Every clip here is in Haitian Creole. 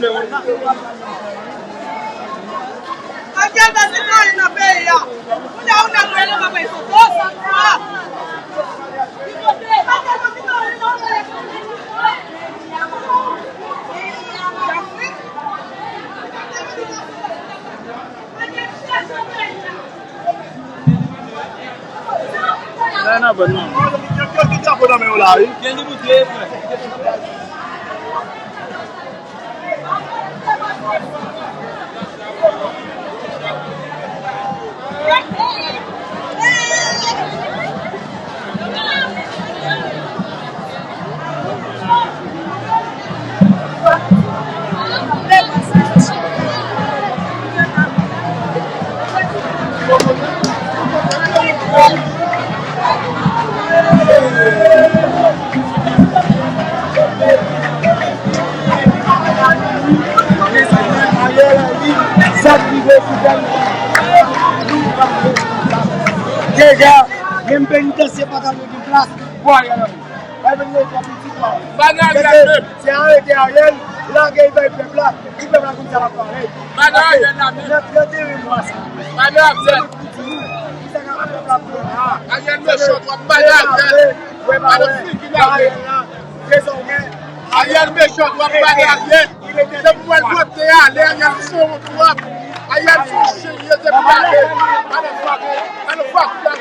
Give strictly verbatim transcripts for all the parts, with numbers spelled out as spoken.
Ariel pa sitwayen nan peyi a. Kounye a ou nan gouvenman pa peye foto, sa fwa. Sa nan bòn nan. Gen, gen, gen drapo nan men yo la, wi. Deja, menm penitansye pa ta dwe gen plas pou Ariel Henry. Pa vin gen pwòp pitit la. Pa gen Ariel menm. Se arete Ariel, lage l bay pèp la, pou pèp la konn sa l ap pale. Pa gen Ariel la menm. Nan trannteyen mwa sa. Pa gen Ariel. Ariel mechan twòp, pa gen Ariel. Pa gen figi Ariel. Ariel mechan twòp, pa gen Ariel. Se pou mwen l vote a, lè Ariel se yon twòp. Ariel se yon chen, li rete pou gade. Motherfucker, motherfucker.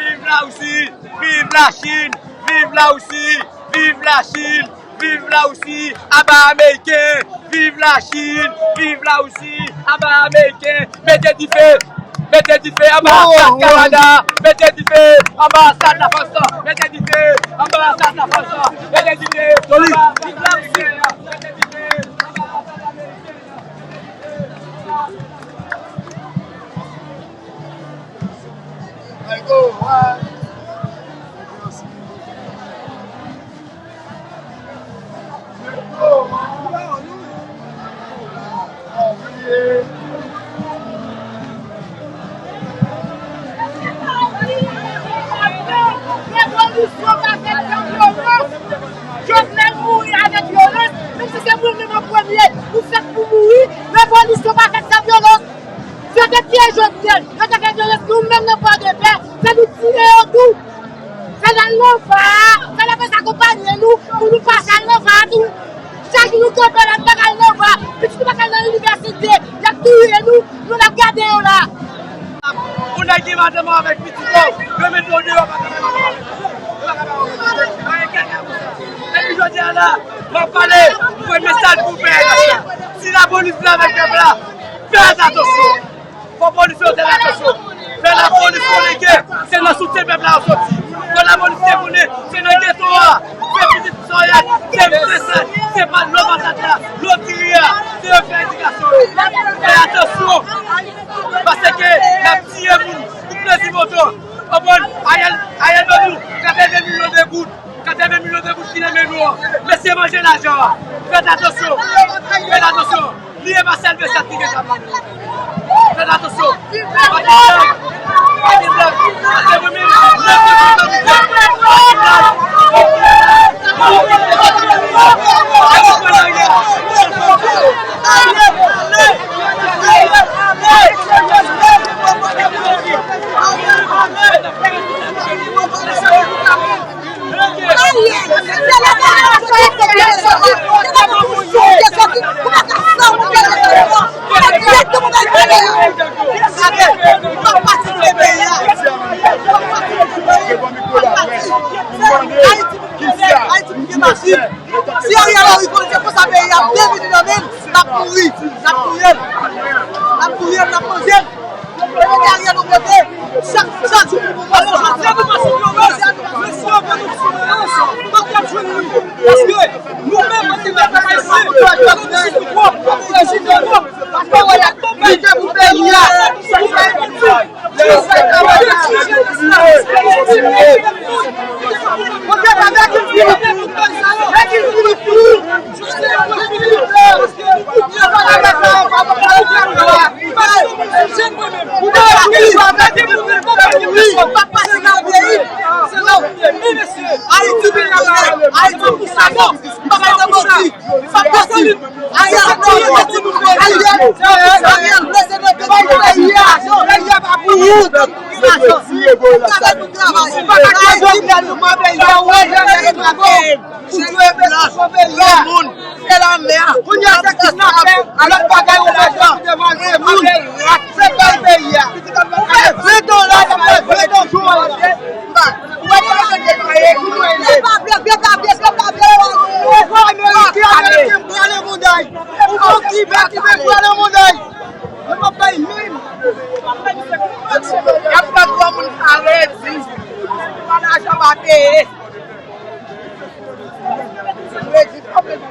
Viv Larisi! Viv Lachin! Viv Larisi! Viv Lachin! Viv Larisi! Aba Ameriken! Viv Lachin! Viv Larisi! Aba Ameriken! Mete dife! Mete dife anbasad Kanada! Mete dife anbasad Lafrans! Mete dife anbasad Lafrans! Mete dife anbasad Ameriken! Mete dife anbasad Ameriken! Revolisyon pa fèt san vyolans. Jovenel mouri avèk vyolans. Menm si se mwen menm an premye, nou fèt pou mouri. Revolisyon pa fèt san vyolans. Yo te tiye Jovenel, yo te fè vyolans, nou menm nan Pòdepè, se nou tiye yo tou. Se nan lanva a, se lè pèp akonpanye nou, pou nou pa al lanva a tou. Chak jou nou kanpe la, nou pa ka al lanva, pitit nou pa ka al nan inivèsite, y ap touye nou, nou n ap gade yo la. Ou nèg ki madanm ou avèk pitit ou, yo mete w deyò, pa ka fè madanm ou. Epi jodi a la, m ap pale, m voye mesaj pou P N H la. Si lapolis vle avèk pèp la, fè atansyon. Fò polis yo fè atansyon. Fè lapolis konnen ke se nan soutyen pèp la yo soti. Fò lapolis te konnen se nan geto a. Se pitit Soyèt, se Presèt, se pa lòt patat la, lòt diri a, se yo fè edikasyon yo. Fè atansyon. Paske y ap tiye moun pou plezi moto. Konprann? Ariel, Ariel ban nou katrèven milyon de goud. Katrèven milyon de goud ki nan men nou an. Mesye manje lajan an. Fèt atansyon. Fèt atansyon. Li e pa sèl Besèt ki gen zam nan men l. Fèt atansyon. Pa gen blag. Pa gen blag. Paske mwen menm, lè mwen kontan nou fè. Pa gen blag. Si Ariel Henry konnen se konsa peyi a devini nan men l, l ap mouri, l ap touye l, l ap touye l, l ap manje l. Yo mete Ariel yon kote, chak, chak jou pou pase. Se nou pa sou vyolans, mesye, ban nou sou vyolans, nou pa pral jwenn li. Pou twe pèsonn, pou twe moun, se lanmè a. Kounye a se kidnapè, lòt bagay ou fè sa, se moun, se bèl peyi a. Ou fè ven dola, ou fè ven dola. Ou wè kòman se degaye, kounye a. Ou pa Ameriken, Ameriken, prale monday. Ou pa Kiben, Kiben, prale monday. Yo pa bay menm. Y ap fè granmoun sa redi. Pa lajan pa peye. Redi pa peye.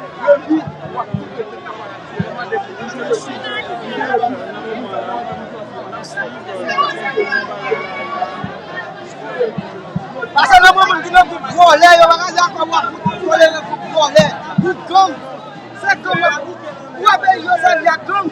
Pase nan moman ki nan gwoup vòlè, yo pa ka di akò w ap vòlè nan gwoup vòlè. Gwoup gang. Se gang w ap, ou ap yo sèvi ak gang.